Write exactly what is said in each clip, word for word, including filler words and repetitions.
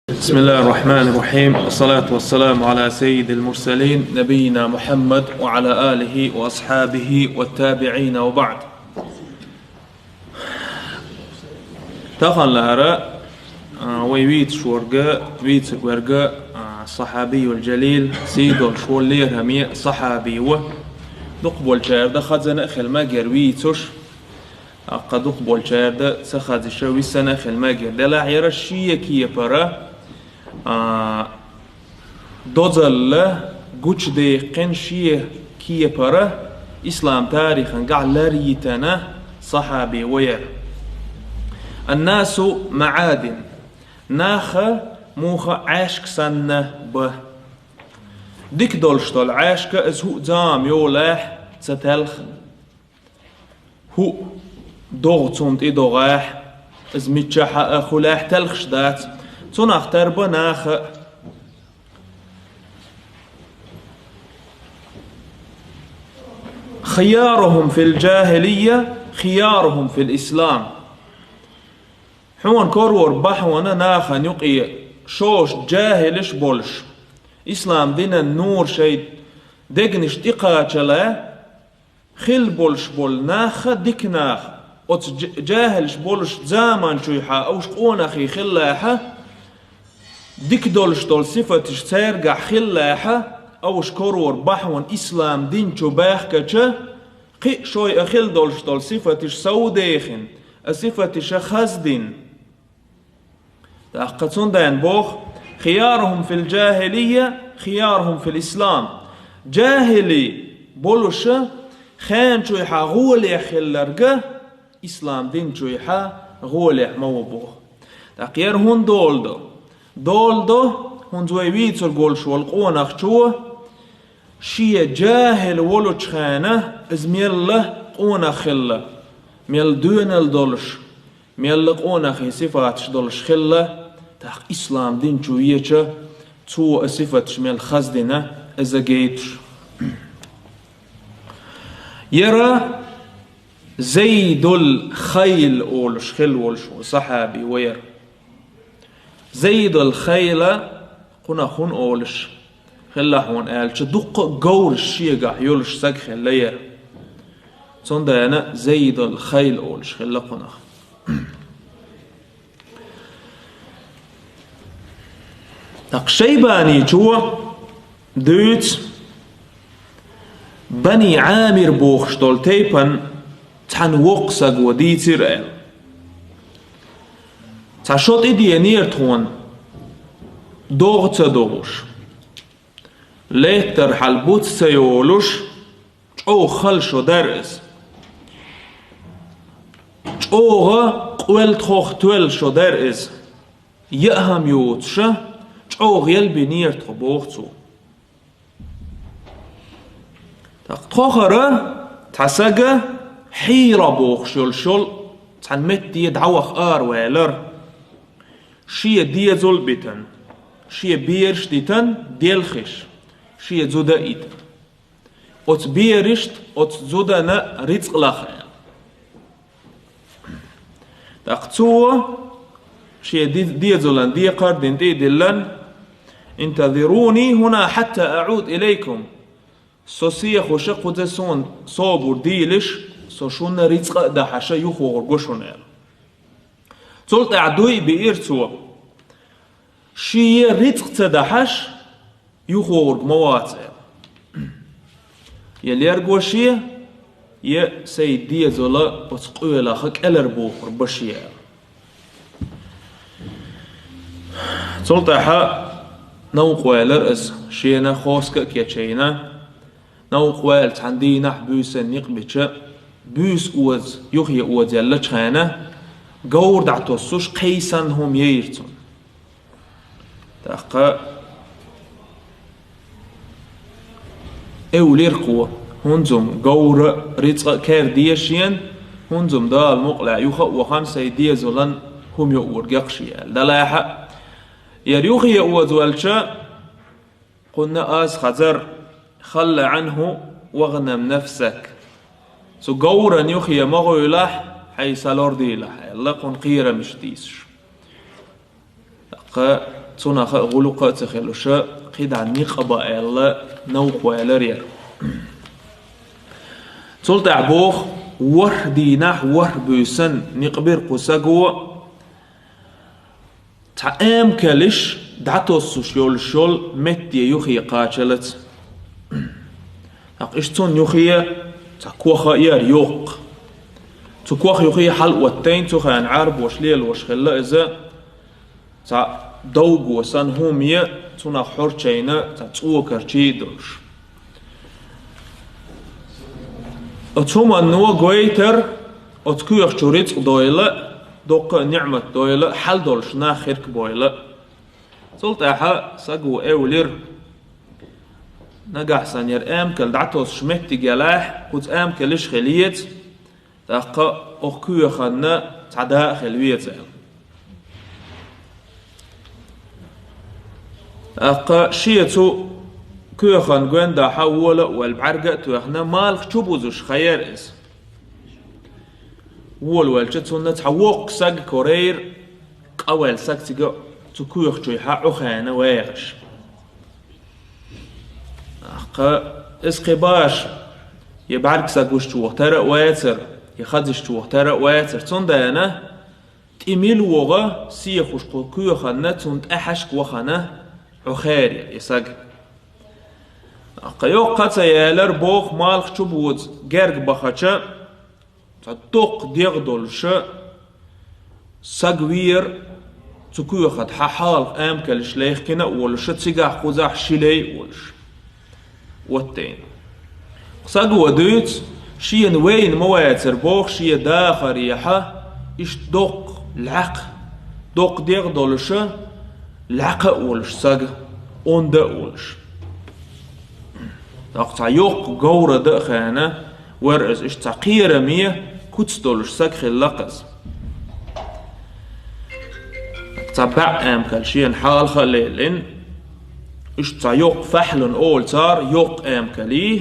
بسم الله الرحمن الرحيم. والصلاة والسلام على سيد المرسلين نبينا محمد وعلى آله وأصحابه والتابعين وبعد. Таханлара, а, вай вийцаш верг, вийцарг верг, а, сахьабиюл джалил, сий долаш вола лерхӀаме сахьаби ва. Дукхахболчар да хаза а хила мегар вийцаш, тӀаккха дукхахболчар да ца хазаш висса а хила мегар. Делахь яра шен кепара, а, дозалла гучадаьккхина, шен кепара ислам тарихангахь лар йитина сахьаби ва яра. الناس معادن. Нах муха Ӏаьшк санна ба. Дика долаш дола Ӏаьшк, из хӀуъа зама йолехь ца телх. ХӀуъа догӀа цунна тӀедогӀехь, из миччахьа а хулехь телхаш дац. Цунах тара ба нах а. خيارهم في الجاهلية خيارهم في الإسلام. Хьона карор ба хьона нахана юкъе шоаш джахӀилаш болаш, ислам динан нур шоай дегнаш тӀекхачале, хила болаш бола нах а дика нах, оцу дж-, джахӀилаш болаш заманчухьа уж къонахий хиллехьа, дика долаш дола сифаташ цаьргахь хиллехьа, уж карор ба хьона ислам дин чу баьхкача, кхин а шоай а хила долаш дола сифаташ совдехина, а сифаташ а хаздина. ТӀаккха цундела боху: خيارهم في الجاهلية خيارهم في الإسلام. ДжахӀили болуша хенчуйхьа гӀолехь хилларг ислам динчуйхьа гӀолехь ма ву боху. ТӀаккха яра хӀунда дола до? Дола до, хӀунда вай вийцург волуш волу къонахчо, шен джахӀил волучу хенахь иза мелла къонах хилла, мелла доьналла долуш, мелла къонахий сифаташ долуш хилла, тӀаккха ислам дин чу веача, цо а сифаташ мел хаздина, иза гайташ. Яра Зайдул Хайл олуш хилла волуш ву сахьаби ву яра. Зайдул Хайла кхунах хӀунда олуш хилла хьуна аьлча, дуккха а говраш шегахь йолуш саг хилла яра. Цундела Зайдул Хайл олуш хилла кхунах. ТӀаккха Шайбаничо дуьйцу, Бани Ӏамир бохуш долу тайпан цхьана воккха саго дийцира аьлла. Цхьа шо тӀедеанера тхуна, догӀа ца догӀуш, лаьттара хьал буц ца йолуш, чӀогӀа хала шо дара иза. ЧӀогӀа къоьлла тхох тоьлла шо дара иза. Яа хӀума йоцуша, чӀогӀа елбинера тхо, боху цо. ТӀаккха тхо хӀара цхьа сага Хьийра бохуш йолуш йолу цхьана метте дӀаваха араваьлара. Шен дезал а битана, шен бераш а дитана, делхаш, шен зуда а йитана. Оцу берашна, оцу зудана рицкъ лаха аьлла. ТӀаккха цо шен ди-, дезалан декхар а дина тӀе а диллина: «انتظروني هنا حتى أعود إليكم». Со сехуша кхуза суна собар дийлаш, со шуна рицкъа а дахьаша юхавогӀург ву шуна аьлла. Цул тӀаьхьа дуй а биира цо. Шен рицкъ ца дахьаш, юхавогӀург ма вац аьлла. Я лерго шен, я сайн дезала оцу къоьлаха кӀелар бохур ба шен аьлла. Цул тӀаьхьа новкъа ваьлар иза, шена хоск а кечйина, новкъа ваьлла цхьана дийнахь буьйсанна некъ бича, буьйса оза, юххе озаеллачу хенахь, говр дӀатоссуш кхайсанна хӀума яйра цунна. ТӀаккха эвлира кхо: «ХӀунзум говра рицкъа а кер деза шена, хӀунзум Дала мукъалахь юха а вахана сайн дезалан хӀума йоур гекъ шен», – аьлла. Далахьа, яра юххе озавелча, кхунна аз хазар: «خل عنه واغنم نفسك». Цу говран юххе ма гӀуйлахь, хьайн са лордийлахь, аьлла, кхунна кхерамаш дийцаш. ТӀаккха цунах а гӀулакх а ца хилуш, кхидӀа никъ ба аьлла, новкъа ваьлар яр. Цул тӀаьхьа боху, ворхӀ дийнахь, ворхӀ буьйсан никъ бира кху саго, цхьа амкалш дӀатоссуш йолуш йолу метте юххе кхачалц. ТӀаккха иштта цунна юххе цхьа кох а яра йоккха. Цу кох юххе хьала оттайна, цу хенахь Ӏарбоша лелош хилла иза, цхьа довго санна хӀума я, цунах хьорчайна цхьа цӀокар чий долуш. Оцу хӀуманно гойтар, оцу коьхачу рицкъ дойла, доккха а ниӀмат дойла, хьал долуш нах хирг бойла. Цул тӀаьхьа саго эвлира: «Нагахь санна яр амкал дӀатоссуш меттиг ялахь, кхуза амкалш хила еза, тӀаккха оха коьханна цхьа да а хила веза», – аьлла. ТӀаккха шен цу коьханна гондахьа вола а ваьлла, бӀаьрга а тоьхна, малх чу бузуш хан яра иза. Волавелча, цунна цхьа воккха саг корайра, къаваьлла саг цига цу коьхачуьйхьа Ӏохаьна вагӀаш. ТӀаккха иза кхин баш, я бӀаьргсаг вуьшчу ваха тера а вацара, я хазачу ваха тера а вацара, цундела тӀе мила вогӀа сехуш кху коьханна цунна тӀаьхьашка вахана Ӏохаьрира и саг. ТӀаккха йоккха ца ялар боху, малх чу буза герга бахача, цхьа доккха дегӀ долуша саг веара, цу коьхатахьа хьалха амкалш лехкина а волуша, цигахь кхузахь ши лай а волуш. Оттайна. Саго дуьйцу, шена вайна ма вацара боху, шен дахарехьа иштта доккха, лаьхкха, доккха дегӀ долуша, лаьхкха а волуш саг, онда а волуш. ТӀаккха цхьа йоккха говра дан а хенахь, вара иза иштта цхьа кхераме куц долуш саг хилла-кх иза. Цхьа бӀе амкал шена хьалха а лелийна, иштта цхьа йоккха фаьхьлун олу цара, йоккха амкалий,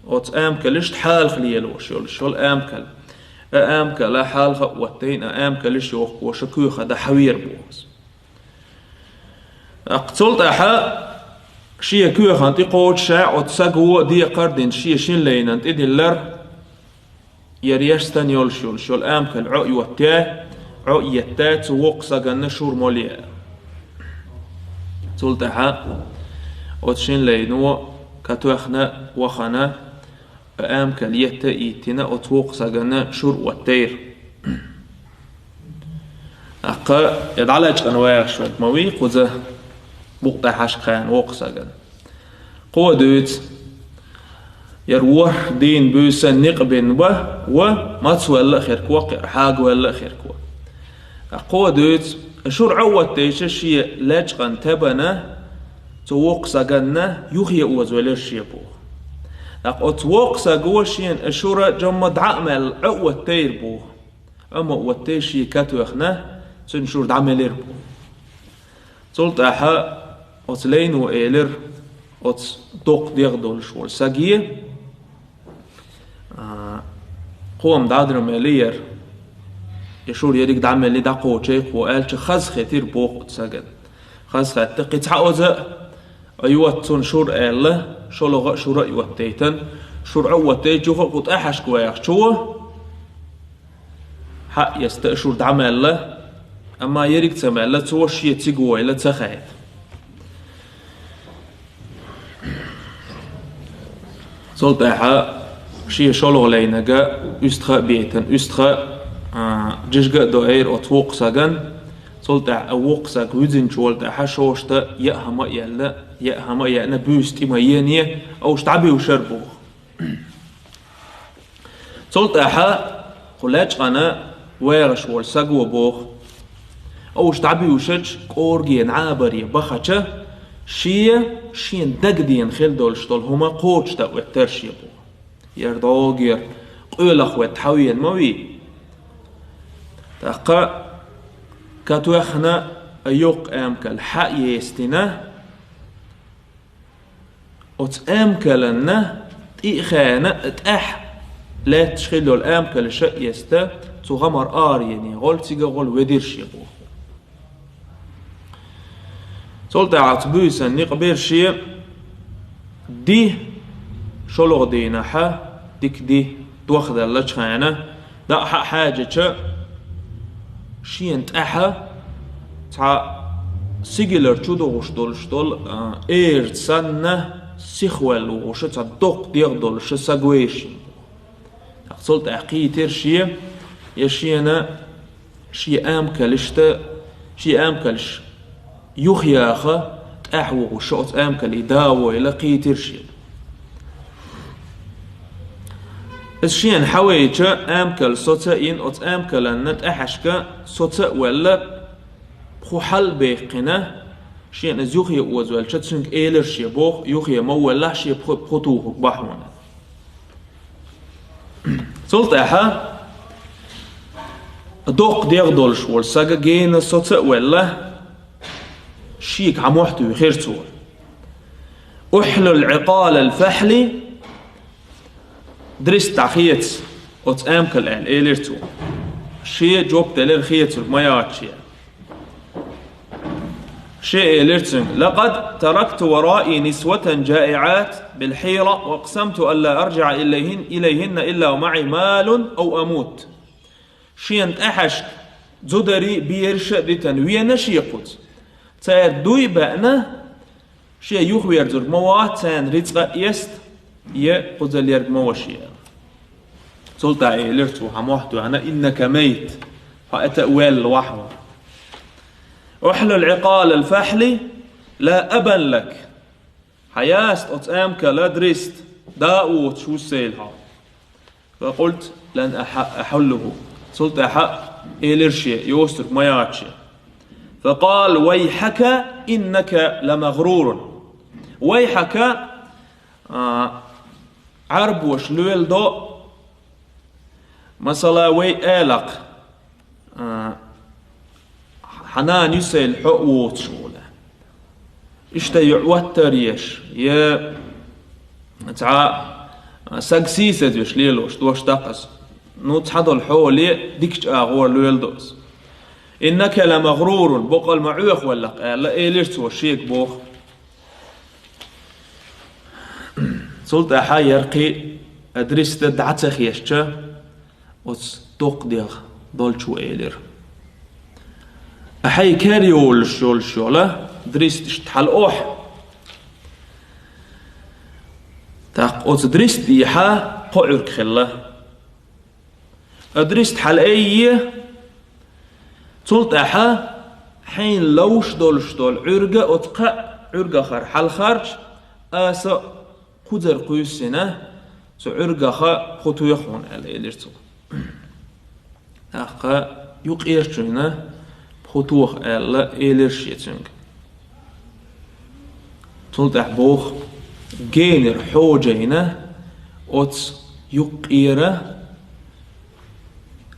оцу амкалшна хьалха лелош йолуш йолу амкал. А амкала хьалха а оттайна, а амкалш йохкоша коьха дахьа веара боху иза. ТӀаккха цул тӀаьхьа шен коьхана тӀе кхочуш а, оцу саго декхар а дина, шен шина лайнана тӀедиллар, яр еш стан йолуш йолуш йолу амкал Ӏо а йотта, Ӏо а етта, цу воккха саганна шура молъе. Цул тӀаьхьа оцу шина лайно катоьхна вахана, амкал етта а йиттина, оцу воккха саганна шура оттайра. ТӀаккха и дӀалечкъина вагӀаш верг ма вий, кхуза букъ тӀехьашка хана воккха сагана. Кхо дуьйцу: «Яр ворхӀ дийна буьйсан никъ бина ва, ва мацвелла а хирг ва, кхера хьагавелла а хирг ва». ТӀаккха кхо дуьйцу: «Шура Ӏо а оттайча, шен лечкъина тебана цу воккха саганна юххе озавелира шен боху. ТӀаккха оцу воккха саго шена шура жамма дӀа а мелла Ӏо а оттайра боху. Ӏо ма оттайра, шен катоьхна, цуьнан шура дӀамелира боху». Цул тӀаьхьа оцу лайно элира оцу доккха дегӀ долуш волу саге: «А, кхо-м дӀадра мелла яр, и шура ерриг дӀамелла, дӀакхочий кхо», – аьлча, хазахетира боху оцу сагана. Хазахетта, кхин цхьа оза а йотта цунна шура аьлла, шолгӀа а шура а йоттайтан, шура Ӏо а оттайча, юха а кху тӀехьашка ваьхча, цо хьаэста а шура дӀамелла, амма ерриг ца мелла, цо шен цига войла ца хаьда. Цул тӀаьхьа шен шолгӀа лайнага уьстагӀа а бейтан, уьстагӀа, а, жижига а доийра оцу воккха сагана. Цул тӀаьхьа а воккха саг вуьзинчул тӀаьхьа шоашта яа хӀума а елла, яа хӀума а еана, буьйса тӀе ма ене, уьш дӀабуьйшура боху. Цул тӀаьхьа кху лечкъана вагӀаш волу саго боху: «Уьш дӀабуьйшучу кӀорге набаре бахача, шен, шена дагадеана хила долуш долу хӀума кхочушдан оьттура шен боху. Яр доггера къоьлах веттахьа вена ма вий. ТӀаккха катоьхна а йоккха амкал хьа а естина, оцу амкаланна тӀе а хаьна, тӀаьхьа лаьтташ хила йолу амкалш а эста, цу гӀамар ара ене гӀолла, цига гӀолла ведира шен боху». Цул тӀаьхьа цу буьйсан никъ бира шен ди, шолгӀа дийнахьа, дика ди, дохаделлачхьана, даа хьа хьаьжача, шена тӀаьхьа цхьа сигилар чу дугӀуш долуш долу, а, эрца санна, сихвелла вугӀуша цхьа доккха дегӀ долуша саг вайра шена. ТӀаккха цул тӀаьхьа кхийтира шен, я шена шен амкалишта, шен амкалиш юхаяха, тӀаьхьа вугӀуша оцу амкале да войла кхийтира шен. Иза шена хьавайча, амкал соца а йина, оцу амкаланна тӀаьхьашка соца а ваьлла, пху хьалабаьккхина, шена иза юхе озавелча, цуьнга элира шен боху, юхе ма валлахь, шен пху, пху тухург бахьа хьуна. Цул тӀаьхьа доккха дегӀ долуш волу сага гена соца а ваьлла, шега хьан мохь туьйхира цо. «Ухьлул Ӏикъалал фахьли, дрист дӀахеца оцу амкал», — аьлла, элира цо. Шен жоп делира хецар ма яц шен. Шен элира цуьнга: «Лакъад таракту вараи нисватан жаиӀат бил хьийра ва акъсамту алла аржиӀа илайхин-, илайхинна илла ва маӀи малун ав амут». Шена тӀаьхьашка зударий, бераш а дитина вена шен кхуза. Цара дуй а баьӀна, шен юхаверзург ма вац, царна рицкъа а эста, я кхузаллерг ма ва шен. Цул тӀаьхьа элира цо, хьан мохь тоьхна: «Иннака майт, хьо ата а ваьлла вахьа». «Ухьлул Ӏикъалал фахьли, ла абан лак». Хьан яста оцу амкала дрист, да а воцуш ву сайла хьо. «Факъулт лан ахьа-, ахьуллуху». Цул тӀаьхьа элира шен, йостург ма яц шен. «Факъал: вайхьака, иннака ламагърурун». «Вайхьака», а, Ӏарбоша лоьла до, масала, вай алакх, а, хьан нана ю сайла хьо а воцуш волу. Иштта я Ӏоттар еш, я цхьа саг сийсазвеш лелош дош даккха аса. Ну, цхьадолу хьоле дикачу агӀор лоьла до аса. «Иннака ламагърурун», боккъал ма Ӏоьху валлакх, аьлла, элира цо шега боху. Цул тӀаьхьа яркхи а дриста дӀа ца хезча, оцу доккха дегӀ долчо элира: «Ахьа кер йолуш йолуш йола дрист иштта хьалаохьа». ТӀаккха оцу дриста дехьа кхо Ӏуьрг хилла. Дрист хьалаайъе, цул тӀаьхьа хьайна ловш долуш долу Ӏуьрга оцу кхаа Ӏуьргахара хьалхарча, аса кхузара кхуьйссина, цу Ӏуьргаха пху тоьху хьуна, аьлла, элира цо. ТӀаккха юккъера чуьйна пху тоха, аьлла, элира шен цуьнга. Цул тӀаьхьа боху, генара хьожайна, оцу юккъера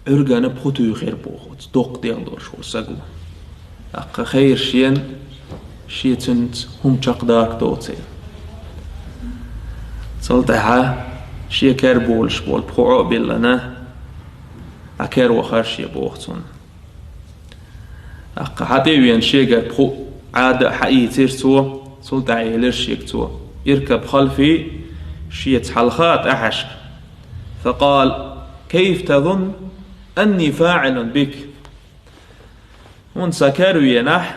Ӏуьргана пху туьйхира боху, оцу доккха дегӀ долуш волу саго. ТӀаккха хайра шена, шен цуьнца хӀума чекхдаккха доцийла. Цул тӀаьхьа шен кер болуш болу пху Ӏо а биллина, а кер вахара шен боху цунна. ТӀаккха хьан тӀе а веана шегара пху Ӏада а хьаийцира цо, цул тӀаьхьа элира шега цо: «Иркаб халфи», шеца хьалха тӀаьхьашка. «Факъал: кайф тазунну анни фаӀилун бик?» ХӀунда сан кер венахь,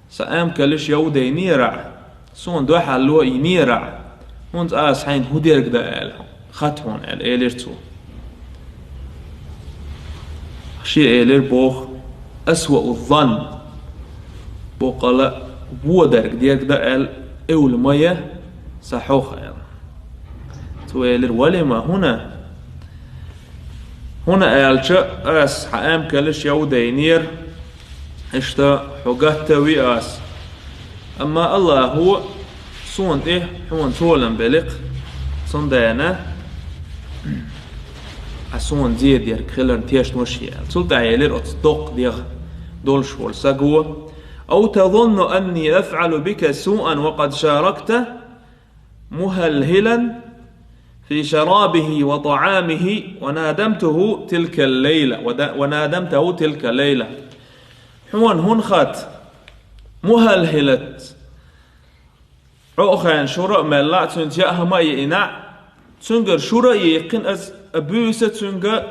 сан амкалиш йовдайнера, суна дуьхьал ло йинера, хӀунда аса хьайна хӀун дерг дан аьлла, хатта хьуна аьлла, элира цо. Шен элира боху: «Асвау зан». Боккъала водарг дерг дан аьлла, эвла ма я сан хьох аьлла. Цо элира: «Валима, хӀуна?» «ХӀуна аьлча, ас хьан амкалиш йовдайнера, иштта хьо гатта ви ас. Амма Аллахо суна тӀе хьуна толам беликх, цундела а суна зен дерг хиларна тешна ваша», — аьлла. Цул тӀаьхьа элира оцу доккха дегӀ долуш волу саго: «Ав тазунну анни афӀалу бика суан ва къад шаракта мухалхилан фи шарабихи ва тӀаамихи ва надамтуху тилкал лайла, ва да-, ва надамтаху тилкал лайла». Хьуна хӀун хатта, Мухьалхьилат. Ӏохайна шура а мелла, цуьнца яа хӀума а йиъина, цуьнгара шура а йийкхина ас, а буьйса цуьнга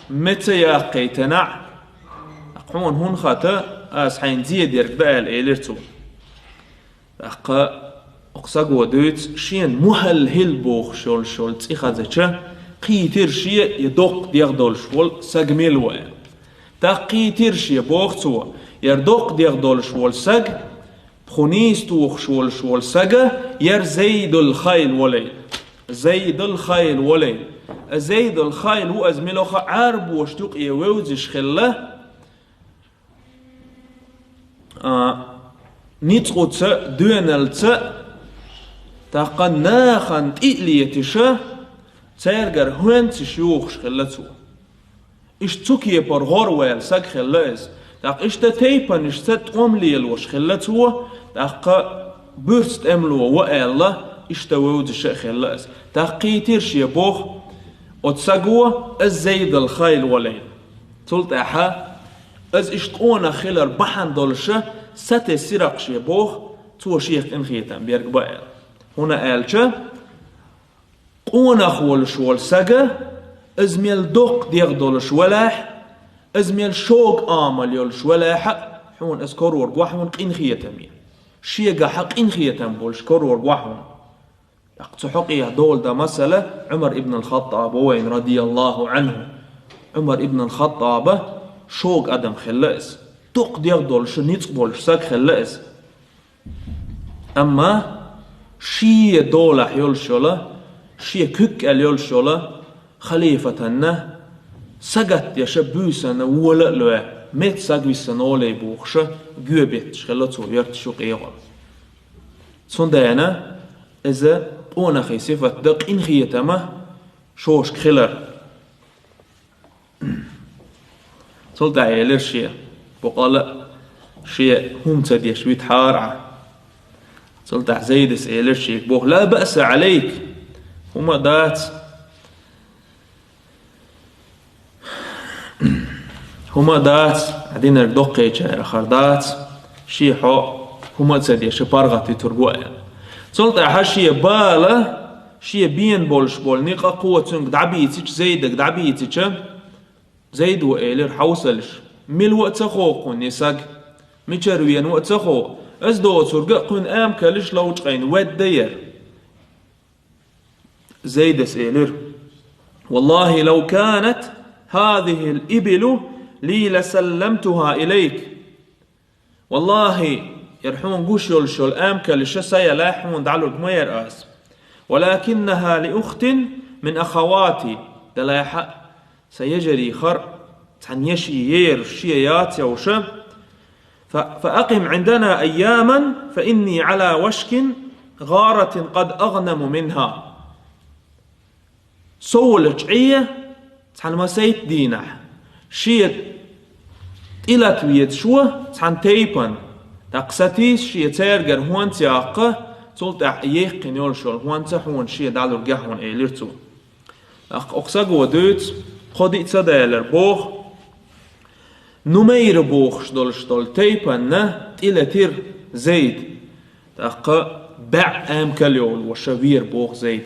меца яккхийтина. Хьуна хӀун хата, ас хьайна зе дерг дан аьлла, элира цо. ТӀаккха оха саго дуьйцу, шена Мухьалхьил бохуш йолуш йолу цӀе хазача, кхийтира шен я доккха дегӀ долуш волу саг мила ву аьлла. ТӀаккха кхийтира шен, боху цо, яра доккха дегӀ долуш волу саг, пху нийса тухуш волуш волу сага, яра Зайдул Хайл волу аьлла. Зайдул Хайл волу аьлла. Зайдул Хайл ву, ас мила ву хаьа, Ӏарбошна юкъе вевзаш хилла, а, ницкъаца, доьналца, тӀаккха нахана тӀе а летиша, цаьргара хӀоьнцаш юхуш хилла цо. Иштта цу кепара гӀор ваьлла саг хилла иза. ТӀаккха иштта тайпанашца тӀом лелош хилла цо, тӀаккха буьрса тӀемало ву аьлла, иштта вевзаш а хилла иза. ТӀаккха кхийтира шен, боху оцу саго, ас Зайдул Хайл волу аьлла. Цул тӀаьхьа ас иштта къонах хилар бахьана долуша сатесира-кх шен, боху, цо шех къинхетам берг бан аьлла. ХӀунда аьлча, къонах волуш волу сага, ас мел доккха дегӀ долуш валахь, ас мел шога амал йолуш валахь а, хьуна ас карор гу хьуна къинхетаме. Шегахь къинхетам болуш карор гу хьуна. ТӀаккха цу хьокъехь дола дан масала Ӏумар ибн ал-ХаттӀаб ву вайна, радияллаху Ӏанху. Ӏумар ибн ал-ХаттӀаба шога адам хилла иза. Доккха дегӀ долуш, ницкъ болуш саг хилла иза. Амма шен долахь йолуш йолу, шен куьг кӀел йолуш йолу халифатанна сагатдеша буьйсанна вола а лоь, меца саг виссана олий бохуша, гоьбетташ хилла цо йоьрташ юкъе гӀо. Цундела иза къонахий сифат дан къинхетама шошка хилар. Цул тӀаьхьа элира шен, боккъала а шен хӀума ца деш витахьара Ӏа. Цул тӀаьхьа Зайдас элира шега, боху: «Ла баъса Ӏалайк». ХӀума а дац. ХӀума а дац, хьан динарг доккхийчарах хӀара дац, шен хьо хӀума а ца деш, паргӀат витург ву аьлла. Цул тӀаьхьа шен бала, шен бен болуш болу некъа кхо цуьнга дӀабийцича, Зайдага дӀабийцича, Зайдо элира хьовсалаш: «Мила ву а ца хов кхунна и саг, мичара веана ву а ца хов, ас доцург а кхуьнан амкаллаш ловчкъайна ведда яра». Зайдас элира: «Валлахи, лав канат хазихил ибилу ли ласалламтуха илайк». «Валлахи, яра хьуна гуш йолуш йолу амкаллаш сан ялахь, хьуна дӀалург ма яра ас. Валакиннаха ли ухтин мин ахавати, делахь а сан ежарий хар цхьана еший ераш шен яц йовша. Фа, фа акъим Ӏиндана айяман, фа инни Ӏала вашкин гӀаратин къад агӀнаму минха». Со волчу Ӏе, цхьана масайтта дийнахь, шен тӀелата везаш ву цхьана тайпана, тӀаккха сатийса шен цаьргара хӀонца яккха, цул тӀаьхьа яьккхина йолуш йолу хӀонца хьуна шен дӀалург яхьуна, элира цо. ТӀаккха оха саго дуьйцу, кхо-диъ ца далар боху, Нумайра бохуш долуш долу тайпанна тӀелатира Зайд. ТӀаккха баьӀ амкал йолуша вера боху Зайд.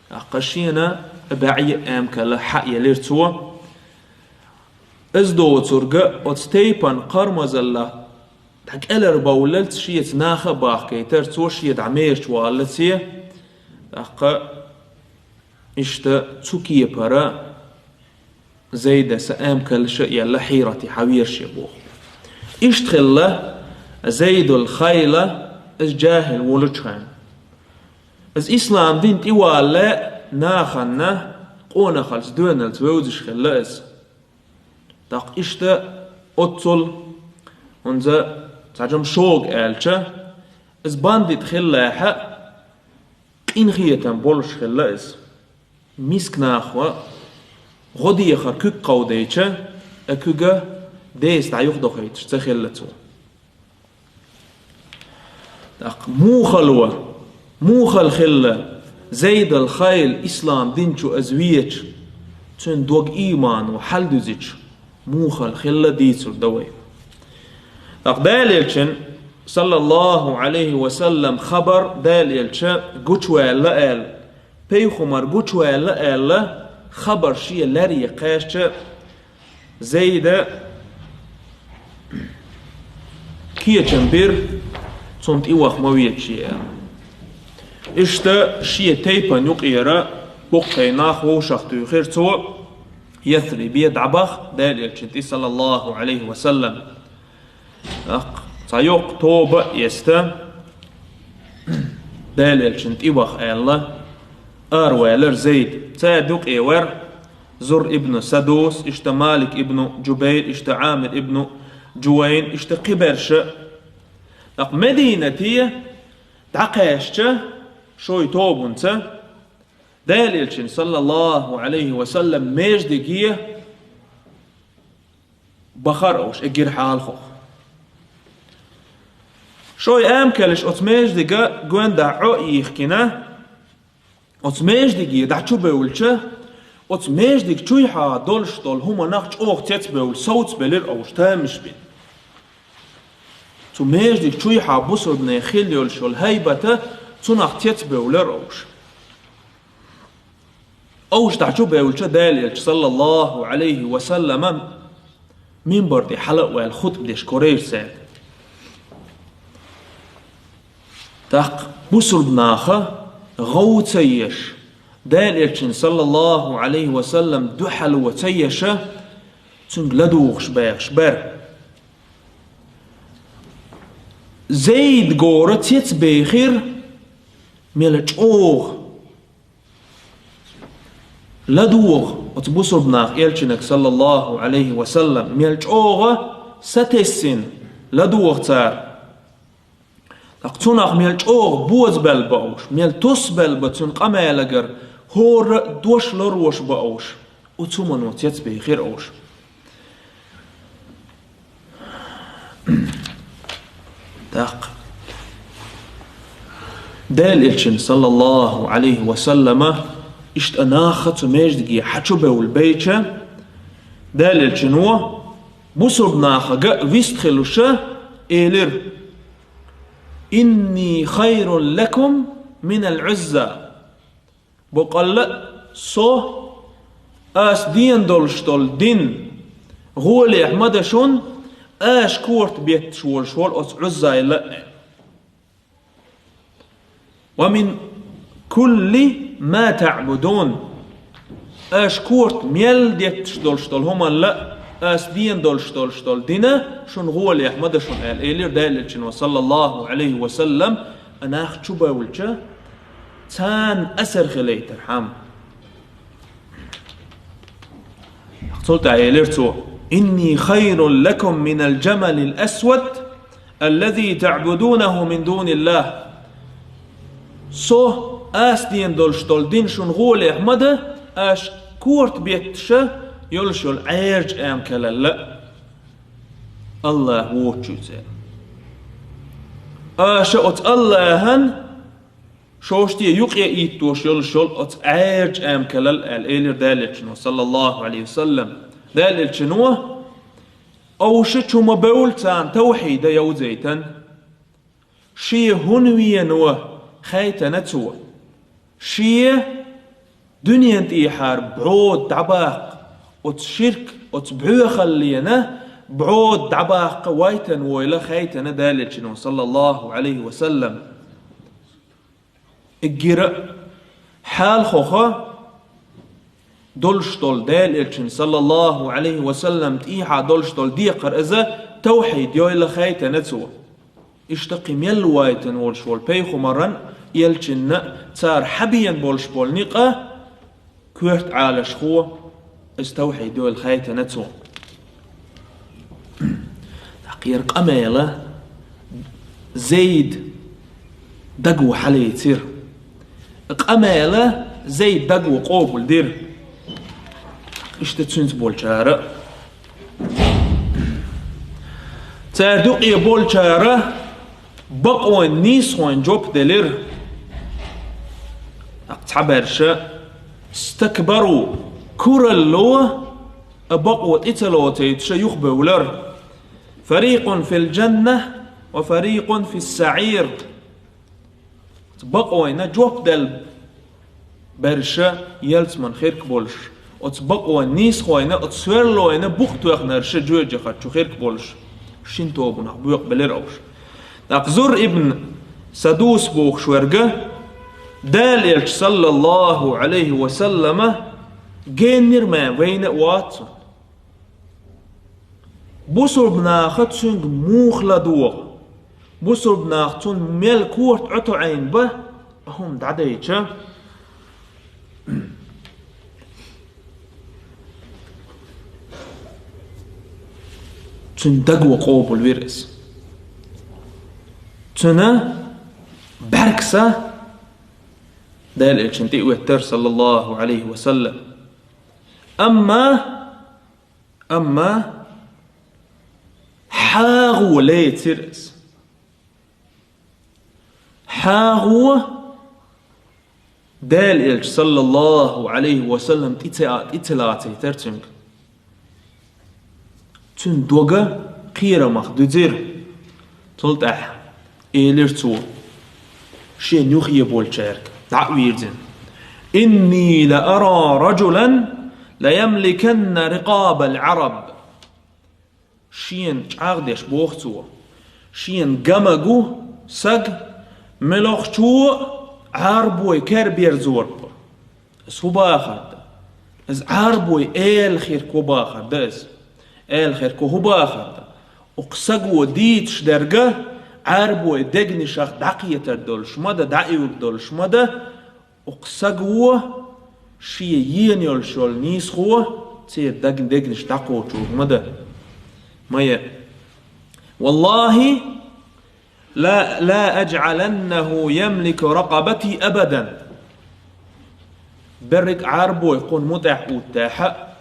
ТӀаккха шена баьӀ амкала хьаъ елира цо. Иза доцурга оцу тайпан кхармазалла дӀакӀелар бовллалц шеца наха а бахкийтар цо, шен дӀа мерачу валлалц. ТӀаккха иштта цу кепара Зайдаса амкаллаша а елла хьийрате хьан вера шен боху. Иштта хилла Зайдул Хайла, иза жахӀил волучу хенахь. Иза ислам дин тӀе валале а нахана къонахалц, доьналц вевзаш хилла иза. ТӀаккха иштта оццул хӀунза цхьа жам шога аьлча, иза бандит хиллехьа, къинхетам болуш хилла иза. Миска нахва гӀо дехар куьг кховдайча, а куьга деса дӀа юхадохуьйтуш ца хилла цо. ТӀаккха мухала ван, мухала хилла Зайдал Хайл ислам дин чу аза веача, цуьнан дог иймано хьалдуьзича, мухала хилла дийцур дан вай. ТӀаккха Далелчун саллаллаху Ӏалайхи ва саллам хабар Дала элча гучуваьлла аьлла, пайхамар гучуваьлла аьлла, хабар шен ларе кхаьчча, Зайда кечам бира, цунна тӀе ваха ма веза аьлла. Иштта шен тайпан юкъера боккхий нах вовшах туьйхира цо, Ясрибе дӀабаха Дала элчана тӀе, саллаллаху Ӏалайхи ва саллам. ТӀаккха цхьа йоккха тоба а эцна, Дала элчана тӀе ваха аьлла, араваьлар Зайд. Царна юкъе вар Зурр ибн Садус, иштта Малик ибн Джубайр, иштта Ӏамир ибн Джувайн, иштта кхиберша. ТӀаккха Мединате дӀакхаьчча, шоай тобанца, Дала элчана, саллаллаху Ӏалайхи ва саллам, маьждиге бахар уж, эггара хьалхо. Шоай амалаш оцу маьждига гондахь Ӏо а йихкина, оцу маьждиге дӀа чу бевлча, оцу маьждиг чуйхьа долуш долу хӀуманах чӀогӀа цецбевлла, совцабелира уж, тамаш бина. Цу маьждиг чуйхьа бусурбанийн хилла йолуш йолу хӀайбата цунах цецбевлира уж. Уж дӀа чу бевлча, Дала элча, саллаллаху Ӏалайхи ва саллама, минбар тӀе хьала а ваьлла, хутба деш корайра цаьрга. ТӀаккха бусурбанаха гӀов ца еш, Дала элчана, саллаллаху Ӏалайхи ва саллам, дуьхьало ца еша, цуьнга ладугӀуш баьхаш бара. Зайд гора цецбехира мел чӀогӀа. ЛадугӀу оцу бусурбанах элчанга, саллаллаху Ӏалайхи ва саллам, мел чӀогӀа сатессина ладугӀу цара. ТӀаккха цунах мел чӀогӀа бозабелла бу уж, мел тосабелла бу цуьнан къамелагара, хӀора а дош лоруш бу уж. Оцу хӀумано цецбехира уж. ТӀаккха Дала элчана, саллаллаху Ӏалайхи ва саллама, иштта нах цу маьждиге хьа чу бевлла бейча, Дала элчано бусурбанахага вистхилуша элира: «Инни хайрун лакум минал Ӏузза». Баккъалла а со, ас дена долуш долу дин гӀолехь ма дан шуна, аша корта бетташ волуш волу оцу Ӏуззайла а. «Ва мин кулли ма таъбудун». Аша корта мел детташ долуш долу хӀуманна а, ас дена долуш долуш долу дина шуна гӀолехь ма дан шуна аьлла, элира Дала элчано, саллаллаху Ӏалайхи ва саллам, а нах чу бевлча, царна асар хилийтархьама. Цул тӀаьхьа элира цо: «Инни хайрун лакум минал джамалил асвад, аллази таъбудунаху мин дуниллах». Со, ас дена долуш долу дин шуна гӀолехь ма дан, аша корта бетташа йолуш йолу Ӏаьржа аьман калалла а. АллахӀ воцучуьнца. Аша оцу АллахӀан шоаште юкъе ийттош йолуш йолу оцу Ӏаьржа аьман калалла аьлла, элира Дала элчано, саллаллаху Ӏалайхи ва саллам. Дала элчано, овша чу ма бевлла царна тавхьида йовзийтан. Шен хӀун вено хаийтина цо. Шен дуьнен тӀехьара бӀода дӀабаккха, оцу ширк, оцу бӀоьхаллена бӀода дӀабаккха вайтан войла хаийтина Дала элчано, саллаллаху Ӏалайхи ва саллам. Эггира хьалхоха долуш долу Дала элчана, саллаллаху Ӏалайхи ва саллам, тӀехьа долуш долу декхар иза тавхьид йойла хаийтина цо. Иштта кхин мел вайтан волуш волу пайхамаран, элчанна цара хьабена болуш болу некъа коьрта Ӏалашхо, иза тавхьид йойла хаийтина цо. ТӀаккха яра къамела Зайд даго хьалийцира. Къамела Зайд даго къобалдира. Иштта цуьнца болчара. Цара юкъе болчара бакъонан нийсхойн жоп делира. Цхьаберша стакбару, куралло, а бакъо тӀе ца лоцуьйтуша юхабевлира. Фарикъун фил джанна, وفريق في السعير. Оцу бакъонна жоп дала берш ялсамане хирг болуш, оцу бакъонна нийсхойн, оцу сверлойн букъ тоьхнарш жоьжахати чу хирг болуш, шина тобанах боькъу белира уьш. ТӀаккха Зурр ибн Садус бохуш верг, Делан Элча, саллаллаху Ӏалайхи ва саллама, геннара ма вайна а вац цунна. Бусурба наха цуьнга муха ладогӀа? Бусурба наха цунна мел корта ӀотоӀийна ба, хӀума дӀадайча, цуьнан даго къобалвира иза. Цуьнан бӀаьргса Делан Элчанна тӀе а веттара, саллаллаху Ӏалайхи ва саллам. Амма Амма хьагӀо лецира иза. ХьагӀо Делан Элча, саллаллаху Ӏалайхи ва саллам, тӀе ца, тӀе ца лацийтара цуьнга. Цуьнан дог кхерамах дуьзира. Цул тӀаьхьа элира цо, шена юххе болчаьрга дӀа а вирзина: «إني لأرى رجلا ليملكن رقاب العرب». Шена чӀагӀдеш боху цо, шена ган ма гу саг, муьлххачо а Ӏарбойн кер берзорг бу. Иза хӀун бахар ду? Иза Ӏарбойн эла хирг ву бахар ду иза. Эла хирг ву хӀун бахар ду? Укх саго дийцаш дерг Ӏарбойн дегнашах дӀакхетар долуш ма ду, дӀаоьгур долуш ма ду, укх саго шен ена йолуш йолу нийсхо церан даг-, дегнаш дӀакхочур ма ду. Ма яра. «والله لا، لا أجعلنه يملك رقبتي أبدا». Берриг Ӏарбой кхунна муьтӀахь уттахь а,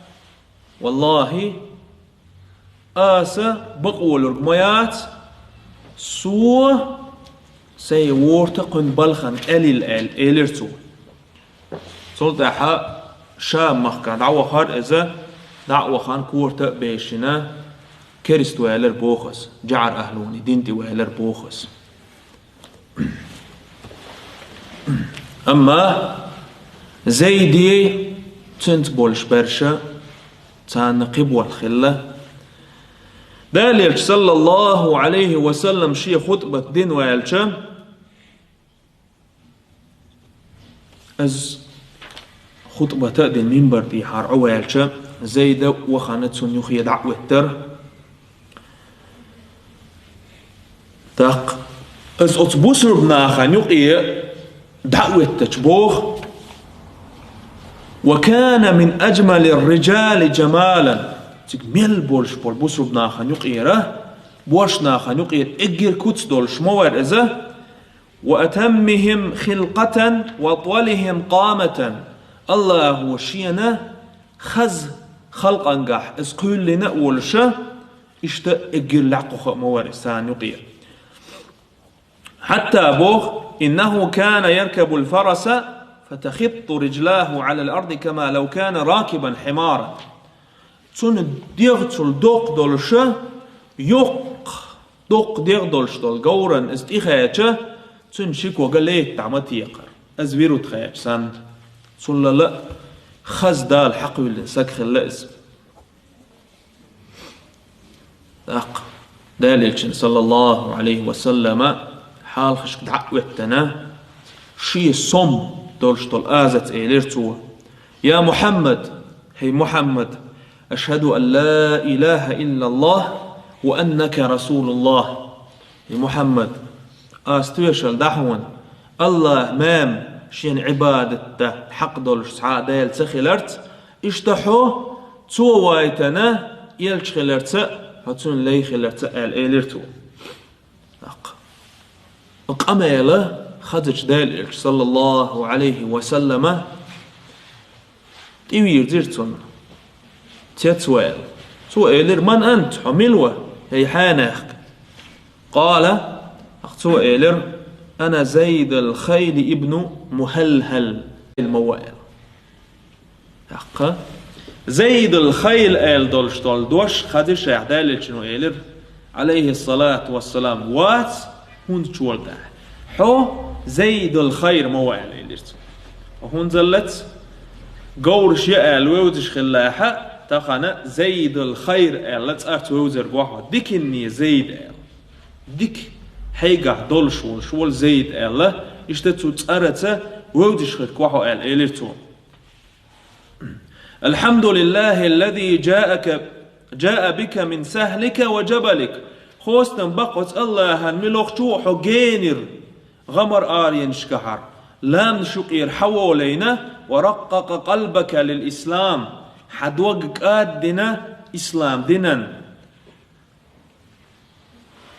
валлахӀи, аса бакъволург ма яц, со сайн ворта кхуьнан балхана кӀелйилла аьлла, элира цо. Цул тӀаьхьа Шам-махка дӀавахара иза, дӀа а вахана, корта а бешина, керста ваьллар боху аса, жаӀар ахӀлуни дин тӀе ваьллар боху аса. Амма Зайди, цуьнца болуш берш, царна кхин болх хилла. Делан Элча, саллаллаху Ӏалайхи ва саллам, шен хутӀбат дина ваьлча, иза хутӀбат а дина, минбар тӀехьара Ӏоваьлча, Зайд а вахана цунна юххе дӀа а веттара. ТӀаккха иза оцу бусурба нахана юкъе дӀа а веттача боху: «وكان من أجمل الرجال جمالا». Цига мел болуш болу бусурба нахана юкъера, боьрша нахана юкъера эггара куц долуш ма вара иза. «وأتمهم خلقة وأطولهم قامة». АллахӀа шена хаза халкъангахь иза кхоьллина а волуша, иштта эггара лаьккхаха а ма вара иза царна юкъе. Хьатта боху: «إنه كان يركب الفرس فتخط رجلاه على الأرض كما لو كان راكبا حمارا». Цуьнан дегӀ цул доккха долуша, йоккха, доккха дегӀ долуш долу говран иза тӀехаьча, цуьнан ши кога летта дӀа ма текхара. Иза вирут хаьча санна. Цуллала а хаза Дала хьакхоьллина саг хилла иза. ТӀаккха Делан Элчанна, саллаллаху Ӏалайхи ва саллама, хьалхашка дӀа а веттана, шен сом долуш долу азаца элира цо: «Я Мухьаммад, хӀей Мухьаммад, ашхӀаду ан ла илахӀа иллаллахӀ ва аннака расулуллахӀ». ХӀей Мухьаммад, ас тоьшалла ду хьуна, АллахӀ-м шена Ӏибадат дан хьакъ долуш цхьа а Дела ца хиларца, иштта хьо Цо вайтана элча хиларца а, хьо цуьнан лай хиларца а, аьлла элира цо. ТӀаккха къамел хазачу Делан Элча, саллаллаху Ӏалайхи ва саллама, тӀевирзира цунна. Цецваьлла. Цо элира: «Ман ант? Хьо мила ва, хӀей хьенех?» Къала, тӀаккха цо элира: «Ана Зайдул Хайли ибну Мухьалхьал». Ма ву аьлла. ТӀаккха Зайдул Хайл аьлла долуш долу дош хаза шех Делан Элчано элира: Ӏалайхиссалату вассалам, вац, хӀунда чола тӀехь? Хьо Зайдул Хайр ма ву аьлла элира цо. ХӀунзаллац, говраш я аьлла вевзаш хиллехьа, тахана Зайдул Хайр аьлла цӀарца вевзарг ва хьо. Диканне Зайд аьлла. Дика хьайгахь долуш волуш волу Зайд аьлла, иштта цу цӀараца вевзаш хилла ва хьо аьлла элира цо. Алхьамдулиллахиллази джаака, джаа бика мин сахлика ва джабалик. Хостам бакъ оцу Аллахьан милохчо хьо генира гӀамар аренашкахьара, ламна шукъера хьаволайна, ва раккъакъа къалбака лил ислам, хьан дог кӀаддина ислам динан.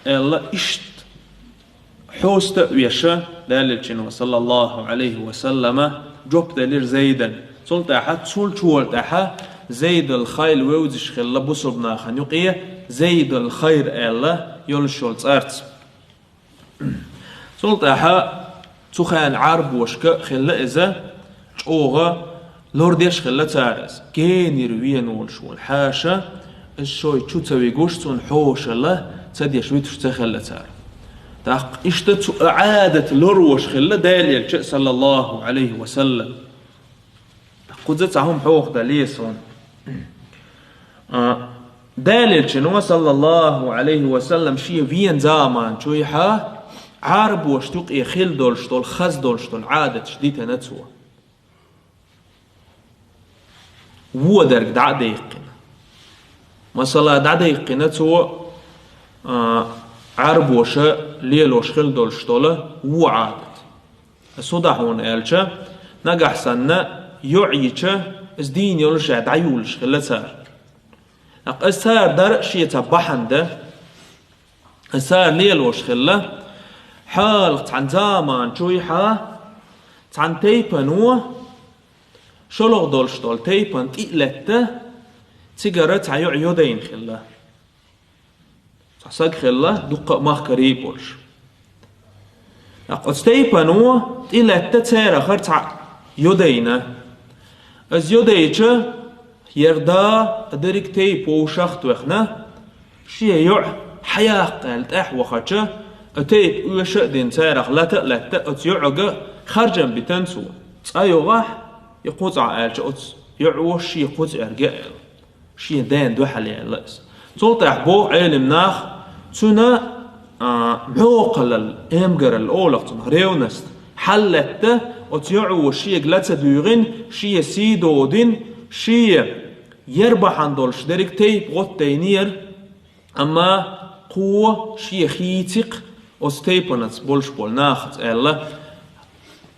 Аьлла, иштта хьоста а веша, Далелчино, саллаллаху Ӏалайхи ва саллама, жоп делира Зайдан. Цул тӀаьхьа, цул чула тӀаьхьа Зайдал Хайр вевзаш хилла бусурбанахана юкъе Зайдал Хайр аьлла йолуш йолу цӀарца. Цул тӀаьхьа цу хенан Ӏарбошка хилла иза, чӀогӀа лор деш хилла цара иза. Генара вена волуш волу хьаша, иза шой чу ца вигуш, цунна хьошалла ца деш витуш ца хилла цара. ТӀаккха иштта цу Ӏадат лоруш хилла Далелча, саллаллаху Ӏалайхи ва саллам. Кхуза цхьа хӀума хьоха дале суна. А, Далелчино, саллаллаху Ӏалайхи ва саллам, шен вен заман чуйхьа Ӏарбошна юкъе хилла долуш долу, хаза долуш долу Ӏадаташ дитина цо. Вон дерг дӀа а дайккхина. Масала, дӀадайккхина цо, а, Ӏарбоша лелош хилла долуш долу вон Ӏадат. Ас хӀун дан хьуна аьлча, нагахь санна йоӀ йича, иза дийна йолуш а дӀаюлуш хилла цара. ТӀаккха иза цара дар а шен цхьа бахьана дан, иза цара лелош хилла, хьалха цхьана заман чуйхьа, цхьана тайпано, шолгӀа долуш долу тайпана тӀе а лаьтта, цигара цхьа йоӀ йодайна хилла. Цхьа саг хилла, дуккха а махкарий болуш. ТӀаккха оцу тайпано тӀе а лаьтта царахара цхьаъ йодайна. Иза йодайча, хӀара да а дерриг тайпа вовшах а тоьхна, шен йоӀ хьаяккха аьлла тӀаьхьа вахача, а тайпа оьша а дина царах лата а лаьтта, оцу йоӀага харжам битина цо. ЦӀа йогӀахь, я кхузахь аьлча, оцу йоӀо шен кхуза эрга аьлла. Шен дена дуьхьал яьлла иза. Цул тӀаьхьа боху Ӏелим нах, цуьнан, а, мьокхалал, эмгарал олах цунах, ревность, хьал лаьтта, оцу йоӀо шега ла ца дуьйгӀина, шен сий додина, шен яр бахьана долуш дерриг тайпа гӀоттайнера, амма кхо шен хийцикх оцу тайпанаца болуш болу нахаца аьлла,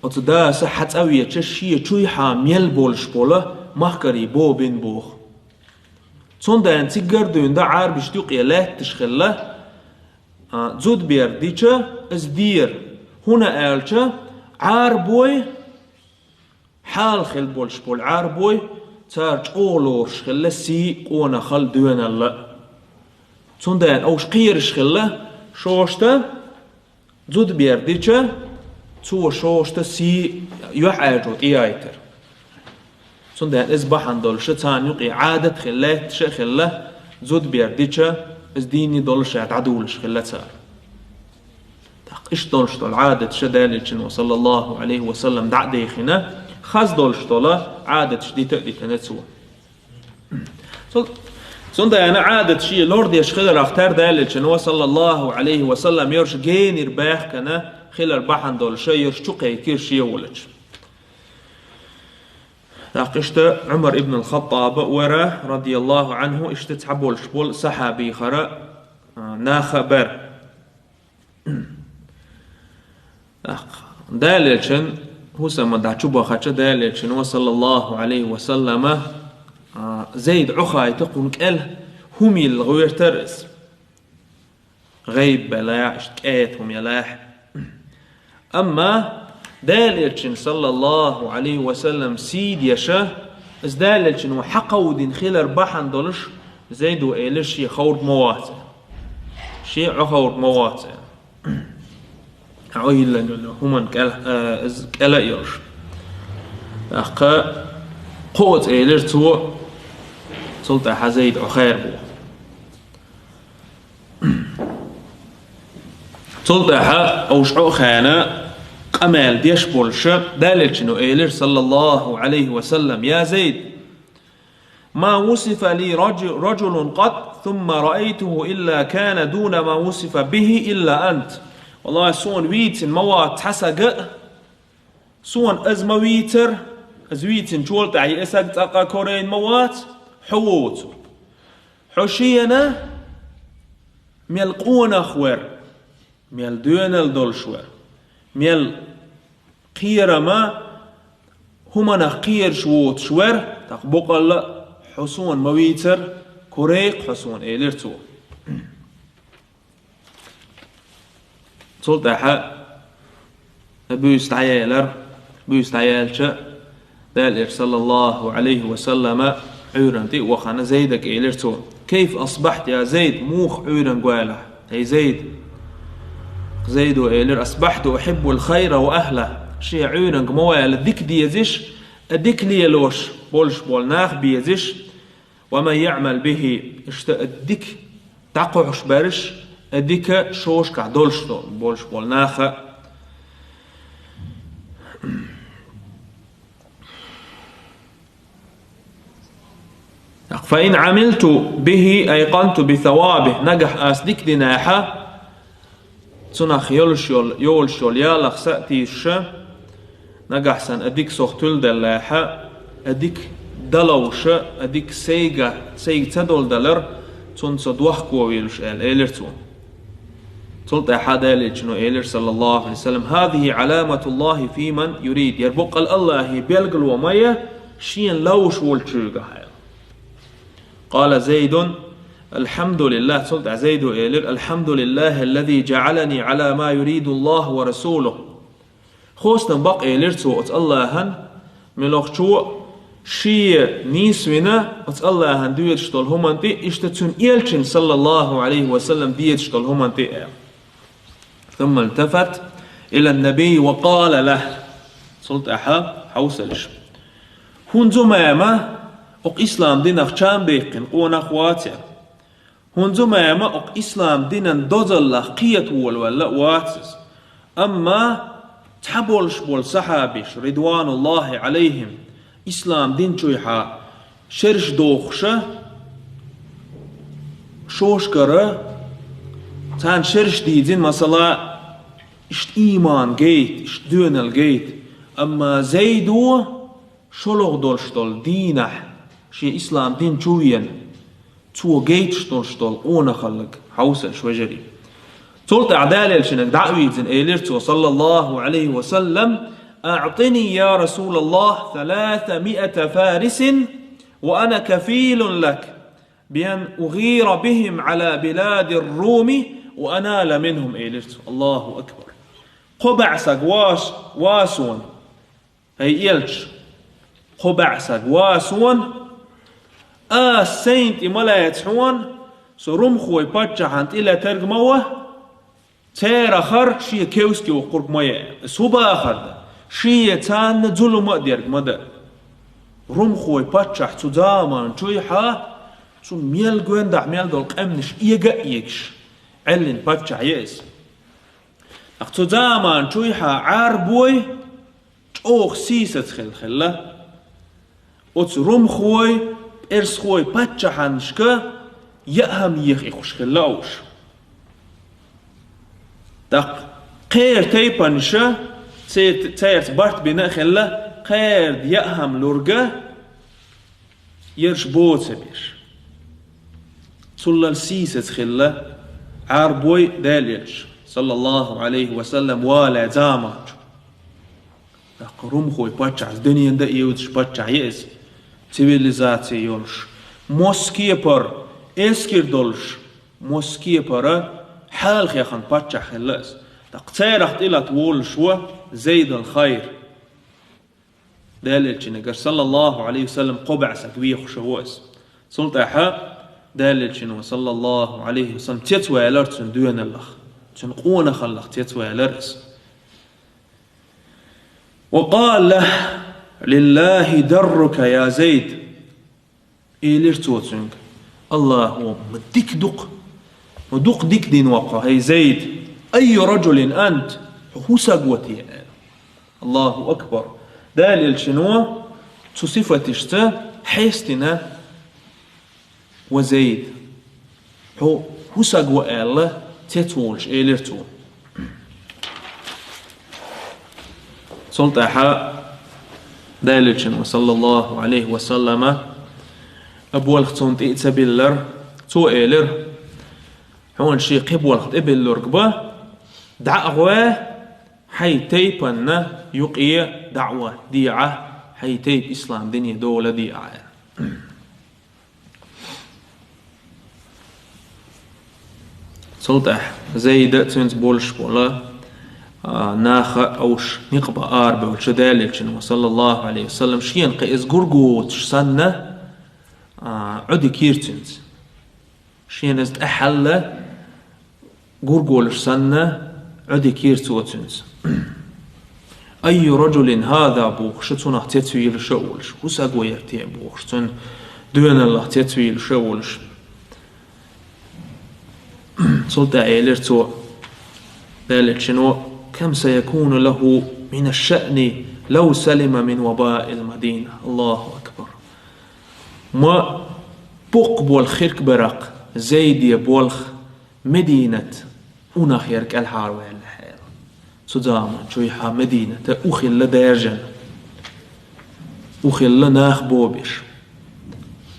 оцу даса хьан цӀа веча шен чуйхьа мел болуш болу махкарий бобина боху. Цундела циггара дуьйна дан Ӏарбашна юкъе лаьтташ хилла, а, зудбер дича, иза дера. ХӀунда аьлча, Ӏарбой, хьалха хилла болуш болу Ӏарбой, цара чӀогӀа лоруш хилла сий а, къонахалла а, доьналла а. Цундела уьш кхераш хилла, шоашта зудбер дича, цо шоашта сий, юьхьӀаьржо тӀеяйтар. Цундела иза бахьана долуш царна юкъе Ӏадат а хилла, лаьтташ а хилла, зудбер дича, иза дийна долуш а дӀадулуш хилла цара. ТӀаккха иштта долуш долу Ӏадаташ Далелчино, саллаллаху Ӏалайхи ва саллам, дӀа а дехина, хаза долуш долу Ӏадаташ дита а дитина цо. Цу-, цундела Ӏадат шен лор деш хиларах тера Далелчино, саллаллаху Ӏалайхи ва саллам, йорш генара баьхкина хилар бахьана долуш, йорш чу кхайкира шен волчу. ТӀаккха иштта Ӏумар ибн ал-Хаттаба вара, радияллаху Ӏанху, иштта цхьаболуш болу сахьабий хара, а, наха а бара. ТӀаккха Далелчан хӀусама дӀа чу бахача Далелчино, саллаллаху Ӏалайхи ва саллама, а, Зайд Ӏохайта кхунна кӀел хӀума йилла гӀоьртара иза. ГӀайб белахь, иштта кӀета хӀума елахь. Амма Далелчин, саллаллаху Ӏалайхи ва саллам, сий деша, иза Далелчин ван хьакховдина хилар бахьана долуш, Зайдо элира, шен ховрг ма вац. Шен Ӏоховрг ма вац. Ӏо йиллина йолу хӀуманна кӀел-, э, иза кӀела а йолуш. ТӀаккха кхо оцу элира цо, цул тӀаьхьа Зайд Ӏохайра боху. Цул тӀаьхьа уж Ӏохаьна къамел деш болуша, Делан Элчано элира, саллаллаху Ӏалайхи ва саллам: «Я Зайд, ма вусифа ли раджу-, раджулун къат, сумма раайтуху илла кана дуна ма вусифа бихи илла ант». Валлахи, суна вийцина ма вац цхьа саг а, суна иза ма вийцара, иза вийцинчул тӀаьхьа и саг цкъа а корайна ма вац, хьо воцург. Хьо шена мел къонах вара, мел доьналла долуш вара, мел кхерама, хӀуманах кхераш воцуш вара, тӀаккха боккъалла а хьо суна ма вийцара, корай-кх хьо суна, элира цо. Цул тӀаьхьа буьйса дӀаелира, буьйса дӀаелча, Делан Элча, саллаллаху Ӏалайхи ва саллама, Ӏуьйранна тӀе а вахана, Зайдага элира цо: «Кайфа асбахьта, я Зайд, муха Ӏуьйранга валахь, хӀай Зайд?» Зайдо элира: «Асбахьту ухьиббул хайра ва ахьлах». Ше Ӏуьйранга ма вала дика дезаш, а дика лелош болуш болу нах безаш, «ва ман яъмал бихи», иштта а дика дӀакхухьуш берш, а дика шошкахь долуш до-, болуш болу наха. «Фа ин Ӏамилту бихи айкъанту би савабихи», нагахь ас дика динехьа, цунах йолуш йолу, йолуш йолу ялах са а тийсуша, нагахь санна а дика сох туьлла деллехьа, а дика дан ловша, а дика сайга, сайга ца долу далар, цунна со дохковуьйлуш аьлла, элира цо. Цул тӀаьхьа Делан Элчано элира, саллаллаху Ӏалайхи ва саллам: «ХӀазихи Ӏаламатуллахи фи ман юрид». Яра боккъал Аллахьан билгало ма я, шена ловш волчуьнгахь аьлла. Къала Зайдун: «Алхьамдулиллах», цул тӀаьхьа Зайдо элира: «Алхьамдулиллахи аллази джаӀалани Ӏала ма юриду Аллаху ва расулуху». Хостам бакъ, элира цо, оцу Аллахьан, мелхо а шен нийсвина оцу Аллахьан доьдуш долу хӀуманна тӀе, иштта цуьнан Элчанна, саллаллаху Ӏалайхи ва саллам, доьдуш долу хӀуманна тӀе аьлла. «Сумма илтафата илан набий ва къала лаху». Цул тӀаьхьа хьовсалаш. ХӀунда зу мама, окху ислам динах чам баьккхина къонах вац аьлла. ХӀунда зу мама, окху ислам динан дозаллах кхета волавелла а вац иза. Амма цхьаболуш болу сахьабаш, ридвануллахи Ӏалайхим, ислам дин чуьйхьа шераш дохуша, шошкара, царна шераш дийзина, масала, иштта ийман гайта, иштта доьналла гайта. Амма Зайдо шолгӀа долуш долу дийнахь, шен ислам дин чу вена, цо гайташ долуш долу къонахаллаг хьовсалаш, вежарий. Цул тӀаьхьа Делан Элчанга дӀа а вийзина, элира цо, саллаллаху Ӏалайхи ва саллам: «АӀтини, я Расулаллах, саласа миата фарисин, ва ана кафилун лак, би ан угӀира бихим Ӏала биладир Руми, ва анала минхум», элира цо. Аллаху акбар! Кхо бӀе саг ва, ва суна. ХӀай Элча, кхо бӀе саг ва суна, ас сайна тӀе ма лаьца хьуна, со румхой паччахьан тӀе летарг ма ва, церан хар шен кевске воккхург ма яа. Ас хӀун бахар дан? Шен царна зулам а дерг ма дан. Румхой паччахь цу заман чуьйхьа, цу мел гондахь мел долу къаьмнаш эга а эгаш, Ӏеллина паччахь я иза. Ах, цу заман чуьйхьа Ӏарбой чӀогӀа сийсаз хилла хилла. Оцу румхой, пӀерсхой паччахьанашка яа хӀума еха ихуш хилла уьш. ТӀаккха кхеран тайпанаша цер-, цаьрца барт бина а хилла, кхеран яа хӀума лурга ерш боца беш. Цуллал сийсаз хилла Ӏарбой Делан Элча, саллаллаху Ӏалайхи ва саллам, вале заманчу. ТӀаккха румхой паччахь, дуьненан дан а евзаш паччахь я иза, цивилизаци йолуш, моске пара эскар долуш, моске пара хьалхехана паччахь хилла иза. ТӀаккха царах тӀелата волуш ва Зайдал хайр. Делан Элчанагара, саллаллаху Ӏалайхи ва саллам, кхо бӀе саг вехаш ва иза. Цул тӀаьхьа Делан Элчано, саллаллаху Ӏалайхи ва саллам, цецваьлар цуьнан доьналлах, цуьнан къонахаллах цецваьлар иза. «Ва къала: лиллахи даррука, я Зайд». Элира цо цуьнга: «Аллахо, ма дика ду-кх, ма дукха дика дина ву-кх хьо, хӀай Зайд. «أي رجل أنت؟» Хьо хӀун саг ва те аьлла. Аллаху акбар. Дала элчано цу сифаташца хьестина ва Зайд. Хьо хӀун саг ва аьлла, цецволуш элира цо. Цул тӀаьхьа Дала элчано, саллаллаху алейхи ва саллама, а болх цунна тӀе а ца биллара, цо элира: «Хьуна шен кхин болх тӀебиллург бан, дӀа а гӀой, хьайн тайпанна юкъе даӀват де Ӏа, хьайн тайпа ислам дине дола де Ӏа». Цул тӀаьхьа Зайда а, цуьнца болуш болу, а, нах а уьш некъ бан арабевлча, Дала элчано, саллаллаху алейхи ва саллам, шена кхин иза гургоцуш санна, а, Ӏодикира цуьнца. Шена иза тӀаьхьалла гурголуш санна, Ӏодикира цо цуьнца. «أي رجل هذا» бохуш, цунах цецвийла ша а волуш, хӀун саг ву хӀара те бохуш, цуьнан доьналлах цецвийла ша а волуш. Цул тӀаьхьа элира цо, Дала элчано: «كم سيكون له من الشأن لو سلم من وباء المدينة». Аллаху акбар. Ма боккха болх хирг бара-кх Зайде болх Мединат унах яр кӀелхьарваьлла хьела. Цу заман чуьйхьа Медината у хилла даьржина, у хилла нах бобеш.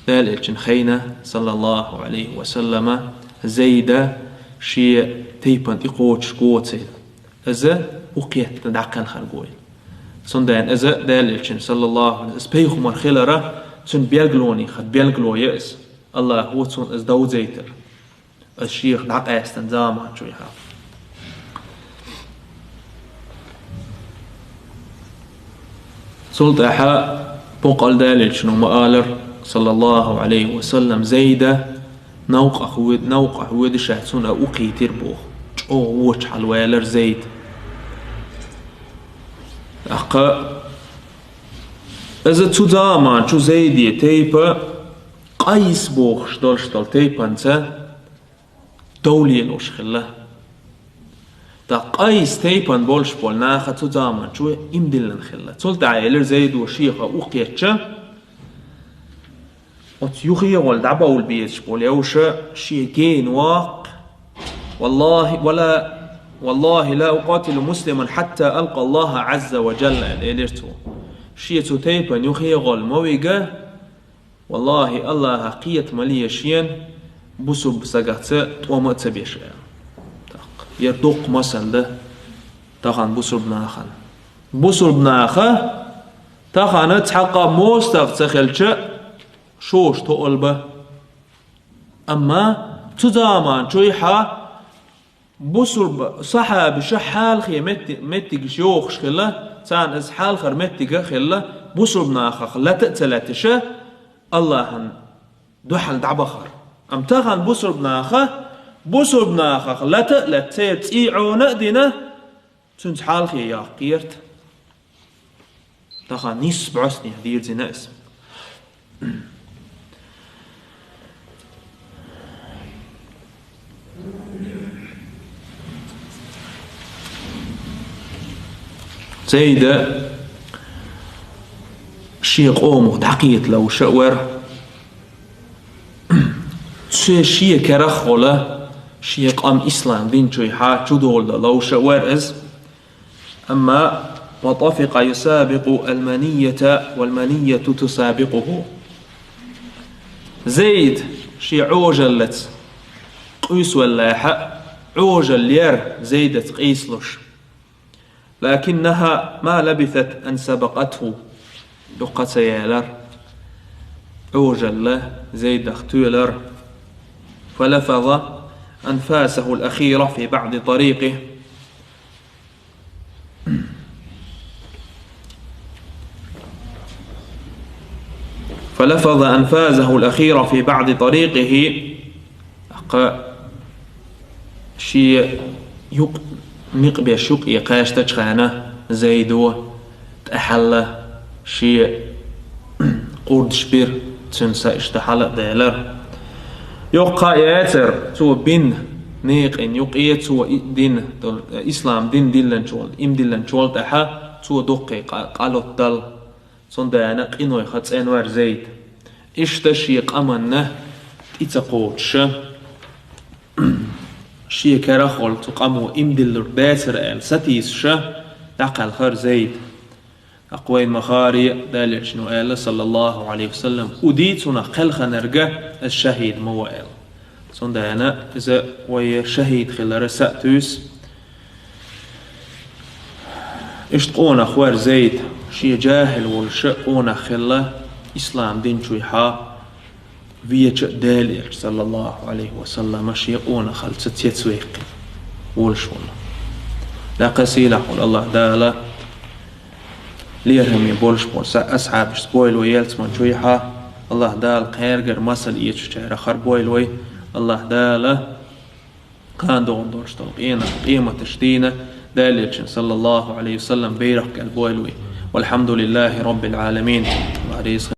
Дала элчана хайна, саллаллаху алейхи ва саллама, Зайда шен тайпан тӀе кхочуш гоцийла. Иза у кхетта дӀакхелхар гойла. Цундела иза Дала элчана, саллаллаху алейхи, иза пайхамар хилара, цуьнан белгалонехь белгало я иза. Аллахо цунна иза довзийтар. Ас шех дӀакъаьстина заман чуьйхьа. Цул тӀаьхьа боккъал Дала элчано ма-аллара, саллаллаху алейхи ва саллам, Зайда новкъахь ве-, новкъахь воьдуш а цунна а у кхийтира боху. ЧӀогӀа вочу хьала ваьллара Зайд. ТӀаккха иза цу заман чу Зайде тайпа Къайс бохуш долуш долу тайпанца довлелош хилла. ТӀаккха Къайс тайпан болуш болу наха цу заман чу имдиллина хилла. Цул тӀаьхьа элира Зайдо шеха у кхетча, оцу юххе а гӀолла дӀабовла безаш болу йовша шен гена ваккха: «Валлахи, вала, валлахи ла укъатилу муслиман хьатта алкъа Аллаха Ӏазза ва Джалла», — аьлла, элира цо. Шен цу тайпан юххе а гӀолла ма вига, валлахи, Аллахах кхета ма ле шена, бусурба сагахца тӀом а ца беш, аьлла. ТӀаккха яра доккха масал дан тахана бусурба нахана. Бусурба наха тахана цхьаккха мостагӀа ца хилча, шоша тоъал бан. Амма цу заман чуьйхьа бусурба сахьабаша хьалхе метти-, меттигаш йохуш хилла, царна иза хьалхара меттига хилла, бусурба нахах лата а ца латиша, Аллахьан дуьхьал дӀабахар. Амма тахана бусурба наха, бусурба нахах лата а лаьтта, церан цӀий Ӏона а дина, цуьнца хьалхе яккха гӀерта. Тахана нийсса бӀостанехьа дирзина иза. Зайда шен къомах дӀакхета ловш а вара. Цу шен керахь а волу, шен къам ислам дин чуьйхьа чудолу дан ловш а вара иза. Амма «وطفق يسابق المنية والمنية تسابقه». Зайд шен Ӏожаллаца къуьйсу валлахьа, Ӏожалла яра Зайдаца къийсалуш. «لكنها ما لبثت أن سبقته». Дукха ца яьлар. Ӏожалла Зайдах тоьлар. «فلفظ أنفاسه الأخيرة في بعض طريقه». «فلفظ أنفاسه الأخيرة في بعض طريقه». Аккха шен юкъ-, некъ беш юкъе кхаьчча хьаьна Зайдо тӀаьхьалла шен къурдаш бира, цуьнан са иштта хьала а делара. Йоккха а яцара, цо бина Некъан юкъе цо и-, дин, дол-, ислам дин дилланчул, им дилланчул тӀаьхьа цо дуккха къа-, къа лоттал. Цундела къинойх цӀена вар Зайд. Иштта шен къаманна тӀе ца кхочуша, шен керахь волу цу къамо им диллур дацара аьлла сатийсаша, дӀакхелхара Зайд. ТӀаккха вай ма-хаъара, Делан Элчано аьлла, саллаллаху Ӏалайхи ва саллам, уди цунах кхелхинарг, иза шахӀид ма ву аьлла. Цундела иза вай шахӀид хилара са а туьйсу. Иштта къонах вара Зайд, шен жахӀил волуша къонах хилла ислам дин чуьйхьа, веча а Делан Элча, саллаллаху Ӏалайхи ва саллама, шен къонахаллица цецваьккхина волуш волу. ДӀакха сийлахь волу АллахӀ Дала лераме болуш болу са асхьабашца бойла вай ялсамани чуьйхьа, АллахӀ Дала кхаьргара масал эцначарах хир бойла вай, АллахӀ Дала кхана догӀун долуш долу къена-, къематаш дийна, Делан Элчан, саллаллаху Ӏалайхи ва саллам, байракх кӀел бойла вай. Валхьамдулиллахи Роббил Ӏаламин. Ва ризкъ